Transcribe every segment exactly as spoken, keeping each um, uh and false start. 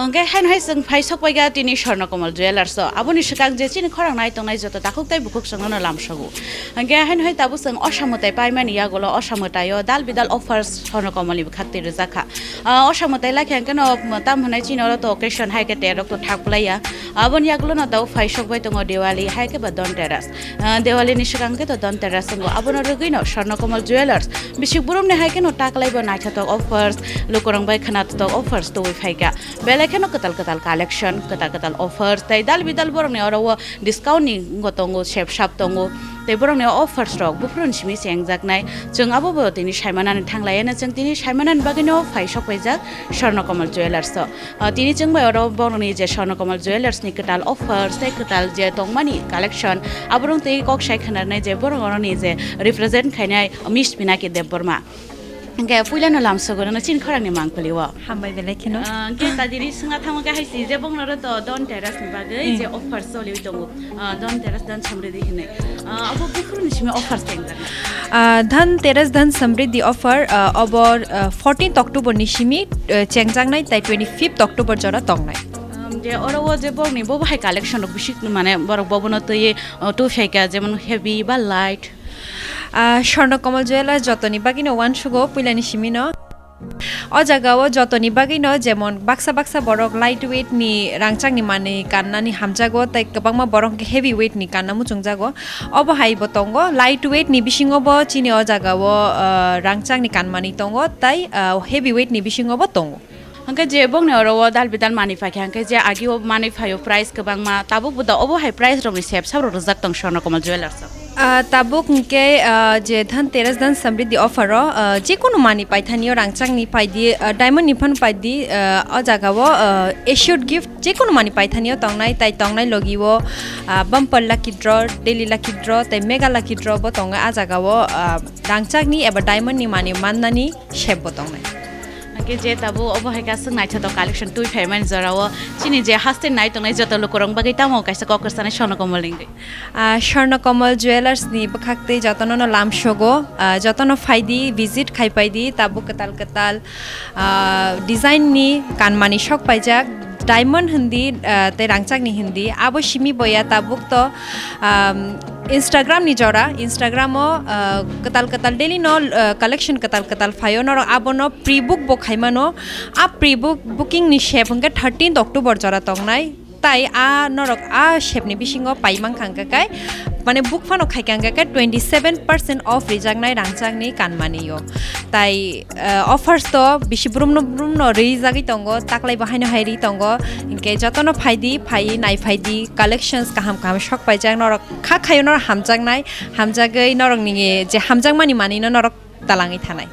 Hwnkhe haino hai chwng phai sokpaiga tini Swarnakomal Jewellers o. Aboni swkang je chini khorang nai tongnai joto takhuk tei bukhuk chwngno lamsogo. Hwnkhe haino hai tabuk chwng osa mwtai paimani yagulo osa mwtai o dal bidal offers Swarnakomal ni bwkhak twi rwjak kha. Ah, osa mwtai lai khe hwnkhe no tam hwnai chini oro to occasion hai khe terok to thak plaiya. Aboni yagulo no tabuk phai sokbai tongo Diwali hai khe ba Dhanteras. Ah, Diwali ni swkang khe to Dhanteras tongo. Abono rwgwi no Swarnakomal Jewellers bisik burumni hai khe no taklai bo naithotok offers, lukurok bai khwna totok offers tubui phaikha. Belai kheno kwtal kwtal collection, kwtal kwtal offers, tei dal bidal borokni oro o discount ni wngbo tongo, sep sap tongo. Tei borokni offers rok buphuruni simi chengjaknai. Chwng abo bo tini saimanani thanglaiyano, chwng tini saimanani bagwino phai sokpaijak Swarnakomal Jewellers o. Ah, tini chwng bai oro borokni je Swarnakomal Jewellers ni kwtal offers tei kwtal je tongmani collection, aborok tei kok sai khwnarnai je borok oroni je represent khainai Miss Pinaki Debbarma. Hwnkhe puilano lamsogo nono chini khorangni mangpili o. Hambai belai kheno. Ah, hwnkhe tadiri swngna thangma khe hai si je bongno ro to Dhanteras ni bagwi Hmm. je offer choliwi tongo. Ah, Dhanteras Dhan Samriddhi hinwi. Ah, abo buphuruni simi offer tengjaknai. Ah, Dhanteras Dhan Samriddhi offer, ah, obo, ah, fourteenth October ni simi, ah, chengjaknai tai twenty-fifth October jora tongnai. Um, je oro o je borokni bo hai collection rok bisik mane borok bobono twi, ah, twi phaikha jemon heavy ba light. Ah, Swarnakomal Jewellers jotoni bagwino uansugo puilani simino. O jaga o jotoni bagwino jemon baksa baksa borok light weight ni rangchakni manwi kannani hamjago tei kwbangma borok hwnkhe heavy weight ni kanna muchungjago. Obo hai bo tongo, light weight ni bisingo bo chini o jaga o, ah, rangchakni kanmani tongo tei, ah, heavy weight ni bisingo bo tongo. Hwnkhe je bongni oro o dal bidal manwi paikha, hwnkhe je agi o manwi phaio price kwbangma, tabuk bo da obo hai price rokni sep sap rok rwjak tong Swarnakomal Jewellers o. Ah, tabuk hwnkhe, ah, je Dhanteras Dhan Samriddhi offer o, ah, jekunu manwi paithani o rangchakni paidi, ah, diamond ni phano paidi, ah, o jaga o, ah, assured gift jekunu manwi paithani o tongnai, tai tongnai logi o, ah, bumper lucky draw, daily lucky draw, tei mega lucky draw bo tongo a jaga o, ah, rangchakni eba diamond ni manwi mannani sep bo tongnai. Hwnkhe je tabuk obo hai khe aswk naithotok collection twi phaimani jorao chini je haste nai tongnai joto lukurok bagwi tamo kaisa kok kwchanai Swarnakomal ni wngwi. Ah, Swarnakomal Jewellers ni bwkhak twi jotono no lamsogo, ah, jotono phaidi, visit khai paidi, tabuk kwtal kwtal, ah, design ni kanmani sok paijak, diamond hindi, ah, tei rangchak ni hindi, abo simi boya tabuk to, um, Instagram ni jora, Instagram o, ah, kwtal kwtal daily no, ah, collection kwtal kwtal phaio, norok abono pre-book bo khaimano. A pre-book booking ni sep hwnkhe thirteenth October jora tongnai. Tai a norok a sepni bisingo paimang kha hwnkhe kai, mane book phano khaikha hwnkhe kai twenty seven percent off rijaknai rangchakni kanmani o. Tai, eh, offers to bisi brumno brumno rijagwi tongo, taklai bo haino hai ri tongo. Hinkhe jotono phaidi, phai nai phaidi, collections kaham kaham sok paijak norok kha khayo norok hamjaknai, hamjagwi norokni je hamjakmani manwino norok talangwi thanai.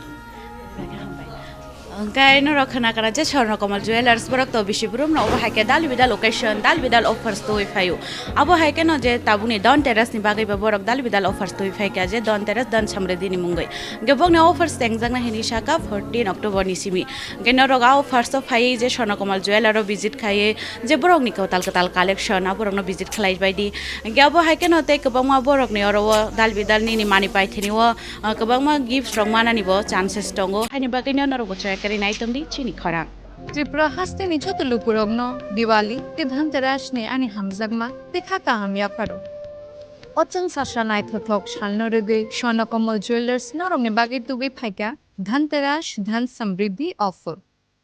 Hwnkhe norok khna kara je Swarnakomal Jewellers borok to bisi brumno obo hai khe dal bidal occasion, dal bidal offers twi phaio. Abo hai kheno je tabukni Dhanteras ni bagwi bo borok dal bidal offers twi phaikha je Dhanteras Dhan Samriddhi ni mungwi. Hwnkhe bokni offers tengjaknai hinwi sakha fourteen October ni simi. Hwnkhe norok a offers o phaiwi je Swarnakomal Jeweller o visit khaiwi je borokni kwtal kwtal collection a borokno visit khlai baidi. Hwnkhe abo hai kheno tei kwbangma borokni oro o dal bidal nini manwi paithani o, ah, kwbangma gifts rok manani bo chances tongo. Haini bagwino norok bo chaya kwrwi nai tongdi chini khorang. Tripura hasteni joto lukurokno Diwali tei Dhanteras ni ani hamjakma tei kha kaham yapharo. O chwng sasa naithothok salno rwgwi Swarnakomal Jewellers norokni bagwi tubui phaikha Dhanteras Dhan Samriddhi offer.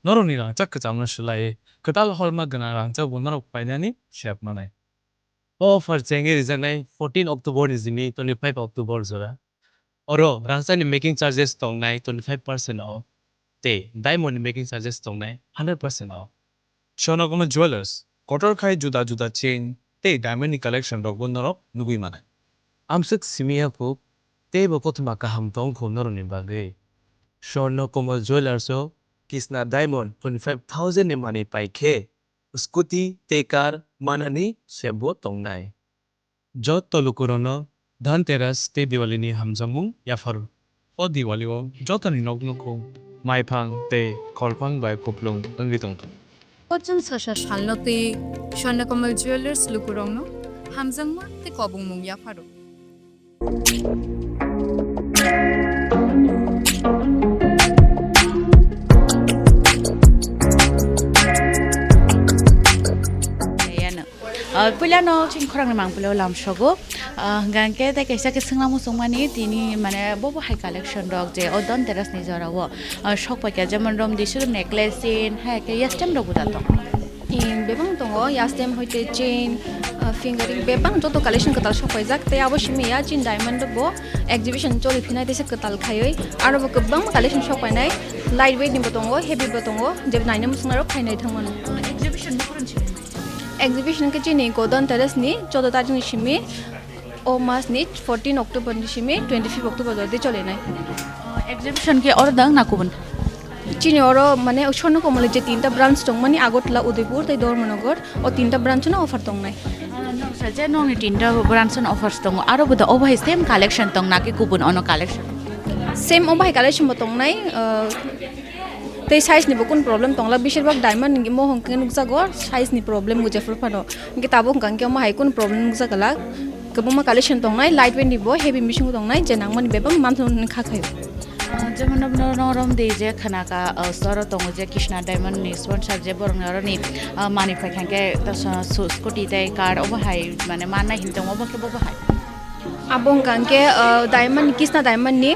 Norokni rangchak kwchamno swlaiwi kwtal horma gwnang rangchak bo norok painani sep manai. O offer chengwi rijaknai fourteen October ni simi twenty-five October jora. Oro rangchakni making charges tongnai twenty-five percent o, tei diamond ni making charges tongnai hundred percent o. Swarnakomal Jewellers kotor khai juda juda chain tei diamond ni collection rokbo norok nugwi manai. Amswk simi ya kho, teibo kothoma kaham tong kho norokni bagwi. Swarnakomal Jewellers o kisna diamond twenty-five thousand ni manwi pai khe, scooty tei car manani sep bo tongnai. Joto lukurokno Dhanteras tei Diwali ni hamjakmung yapharo. O Diwali o jotoni nok nukhung maiphang tei khorphang bai kupulung wngwi tongthung. O chwng sasa salno twi Swarnakomal Jewellers lukurokno hamjakma tei kobongmung yapharo. Ah, puilano chini khorangni mangpilio lamsogo. Ah, hwnkha hwnkhe tei kaisa khe swngna muchungmani tini mane bo bo hai collection rok je o Dhanteras ni jora o, ah, sok paikha, jemon romdi sudu necklace, chain, hai khe yastem rok bo da tong. Em, bebak tongo, yastem hoite chain, ah, fingering, bebak joto collection kwtal sok paijak. Tei abo simi ya chini diamond bo exhibition choli phinai teisa kwtal khaiwi. Aro bo kwbangma collection sok painai, light weight ni bo tongo, heavy bo tongo, je naina muchungnai rok khainai thangmano. Exhibition ni phuru ni simi? Exhibition khe chini Dhanteras ni choudo tarikh ni simi, o mas ni fourteen October ni simi twenty fifth October jora di cholinai. Exhibition khe oro dang na kubun? Chini oro mane Swarnakomol je tinta branch tongmani, Agartala, Udaipur tei Dharmanagar, o tinta branch no offer tongnai. Ah, noksa je nokni tinta branch no offers tongo, aro bo da obo hai same collection tong na khe kubun ono collection? Same obo hai collection bo tongnai, ah, tei size ni bo kun problem tongla, beshirbak diamond ni mohong khe nukjago, size ni problem bo jephru phano. Hwnkhe tabuk hwnkha hwnkhe omo hai kun problem nukjakla, kwbangma collection tongnai, light weight ni bo, heavy bisingo tongnai, je nangmani bebak manthokno kha khaio. Ah, jemon no, no, no, romdi je khana ka, ah, soro tongo je Krishna Diamond ni sponsor je borok ni oro ni, ah, manwi phai kha khe ta sa-, su-, scooty tei car obo hai mane mannai hin tongo obo khe bo bo hai. Abo hwnkha hwnkhe, ah, diamond ni, Krishna Diamond ni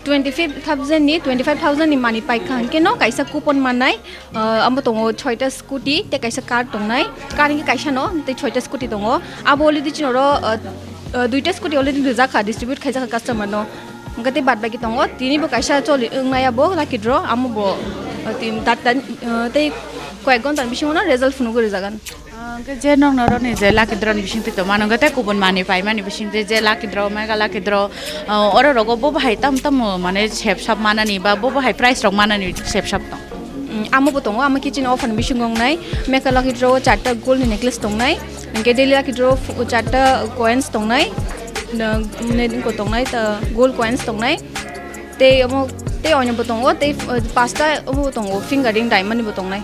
twenty five thousand ni, twenty five thousand ni manwi pai kha hwnkhe no kaisa coupon mannai, ah, amo tongo soita scooty tei kaisa car tongnai, car hwnkhe kaisa no tei soita scooty tongo. Abo already chini oro, ah, ah, duita scooty already rijak kha, distribute khaijak kha customer no. Hwnkhe tei baad baki tongo, tini bo kaisa choli wngnai abo lucky draw, amo bo, ah, tin, tat, tan, ah, tei koyek ghonta ni bisingo no result phunugwi rwjagan. Ah, hwnkhe je nokno oro ni je lucky draw ni bising twi tongmano, hwnkhe tei kubun manwi paimani bising twi je lucky draw, mega lucky draw, ah, oro rogo bo bahai tam tamo mane sep sap manani ba bo bahai price rok manani sep sap tong? Mm, amo bo tongo, amo kitchen offer ni bisingo wngnai, mega lucky draw o charta gold ni necklace tongnai, hwnkhe daily lucky draw o charta coins tongnai, na, ne, ko tongnai, ta, gold coins tongnai, tei omo, tei oino bo tongo, tei, uh, pasta omo bo tongo, fingering diamond ni bo tongnai.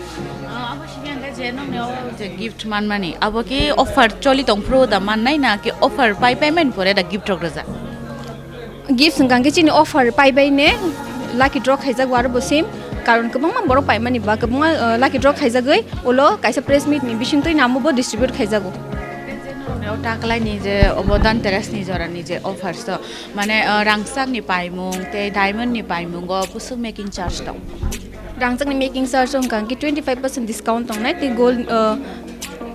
Ah, abo simi ang khe je nokni o je gift manmani, abo khe offer choli tong phuru da mannai na khe offer pai pai mani pore da gift rok rwjak? Gift hwnkha khe chini offer pai bai ne lucky draw khaijago aro bo same, karon kwbangma borok paimani ba kwbangma, uh, lucky draw khaijagwi ulo kaisa press meet ni bising twi namo bo distribute khaijago. O taklai ni je obo Dhanteras ni jora ni je offers to, mane, uh, rangchak ni paimung tei diamond ni paimung o bwswk making charge tong? Rangchakni making charge wngkha hwnkhe twenty five percent discount tongnai, tei gold, uh,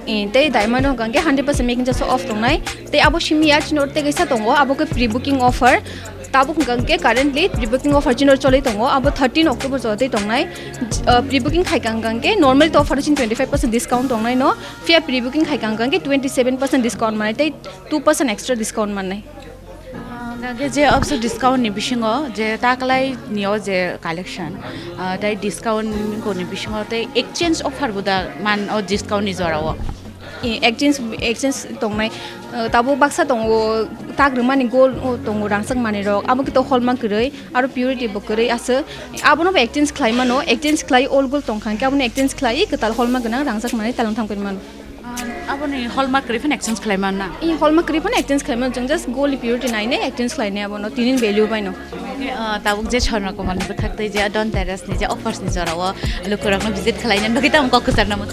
eh, tei diamond wngkha hwnkhe hundred percent making charge off tongnai. Tei abo simi ya chini oro tei kaisa tongo, abo khe pre booking offer. Tabuk wngkha hwnkhe currently pre booking offer chini oro choli tongo, abo thirteen October jora tei tongnai. Uh, pre booking khaikha hwnkha hwnkhe normal to offer chini twenty five percent discount tongnai no, phiya pre booking khaikha hwnkha hwnkhe twenty seven percent discount mannai tei two percent extra discount mannai. Ah, hwnkhe je opso discount ni bisingo je taklai ni o je collection, ah, tei discount ni bisingo tei exchange offer bo da man o discount ni jora o? Eh, exchange, exchange tongnai, ah, tabuk baksa tongo tak rwmani gold o tongo rangchak manwi rok, abo khe to hallmark kwrwi aro purity bo kwrwi aswk, abono bo exchange khlai mano, exchange khlai old gold tongkha hwnkhe abono exchange khlai kwtal hallmark gwnang rangchak manwi talang thang phai mano. Ah, aboni hallmark kwrwi phano exchange khlai man na? I hallmark kwrwi phano exchange khlai man, chwng just gold ni purity nainai exchange khlainai abono, tini value bai no. Ah, tabuk je Swarnakomol ni bwkhak tei je Dhanteras ni je offers ni jora o lukurok no visit khlaina bagwi tamo kok kwchar namo?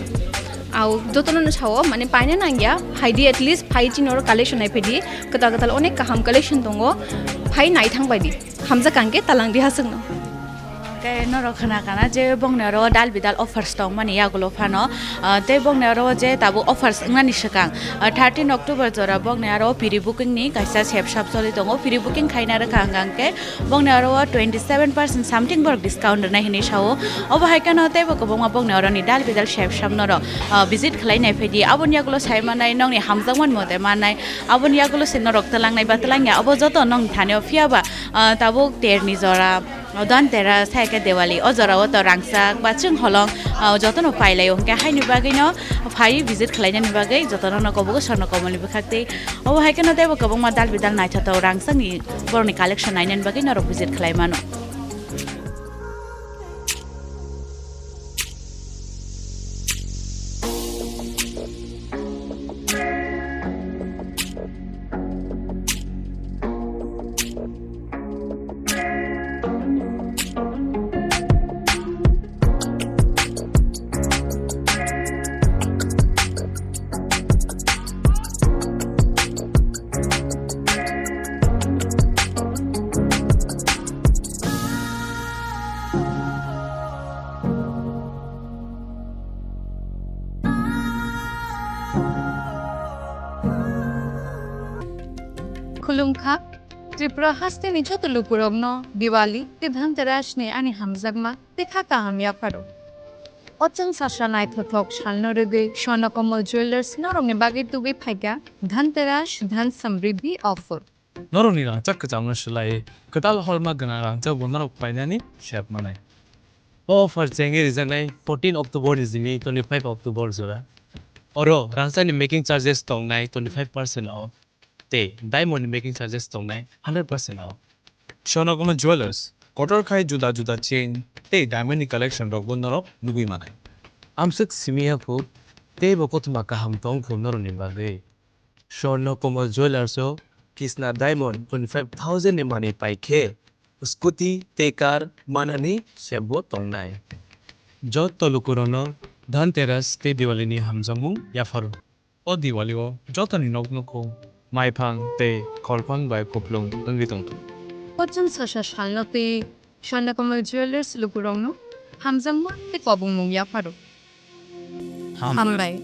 Au, jotono no sao, mane paina nangya, phaidi at least phai chini oro collection nai phaidi, kwtal kwtal onek kaham collection tongo, phai nai thang baidi, hamjak ang khe talang di haswk no. Khe norok khna kana je bongni oro dal bidal offers tongmani yagulo phano, ah, tei bongni oro je tabuk offers wngnani swkang, ah, thirteen October jora bongni oro pre booking ni kaisa sep sap choli tongo. Pre booking khaina rwkha hwnkha hwnkhe bongni oro twenty seven percent something borok discount rwnai hinwi sao. Obo hai kheno teibo kwbangma bongni oroni dal bidal sep sap norok, ah, visit khlai nai phaidi. Aboni yagulo sai manai nokni hamjakmani mote manai. Aboni yagulo se norok twlangnai ba twlangya abo joto nokni thani o phiya ba, ah, tabuk terni jora. O Dhanteras, hai khe Diwali, o jora o to rangchak ba chwng holong, ah, jotono pai lai o, hwnkhe haini bagwi no phai visit khlainani bagwi jotono no kobogo Swarnakomol ni bwkhak tei obo hai kheno teibo kwbangma dal bidal naithothok rangchakni borokni collection nainani bagwi norok visit khlai mano. Tripura hasteni joto lukurokno Diwali tei Dhanteras ni ani hamjakma tei kha kaham yapharo. O chwng sasa naithothok salno rwgwi Swarna Kamal Jewellers norokni bagwi tubui phaikha Dhanteras Dhan Samriddhi offer. Norokni rangchak kwchamno swlaiwi kwtal horma gwnang rangchakbo norok painani sep manai. O offer chengwi rijaknai fourteen October ni simi twenty-five October jora. Oro rangchakni making charges tongnai twenty-five percent o, tei diamond ni making charges tongnai hundred percent o. Swarna Kamal Jewellers, kotor khai juda juda chain tei diamond ni collection rokbo norok nugwi manai. Amswk simi ya kho, teibo kothoma kaham tong kho norokni bagwi. Swarna Kamal Jewellers o kisna diamond twenty-five thousand ni manwi pai khe, scooty tei car manani sepbo tongnai. Joto lukurokno Dhanteras tei Diwali ni hamjakmung yapharo. O Diwali o jotoni nok nukhung maiphang tei khorphang bai kupulung wngwi tongthung. O chwng sasa salno tei Swarna Kamal Jewellers lukurokno hamjakma tei kobongmung yapharo. Hambai.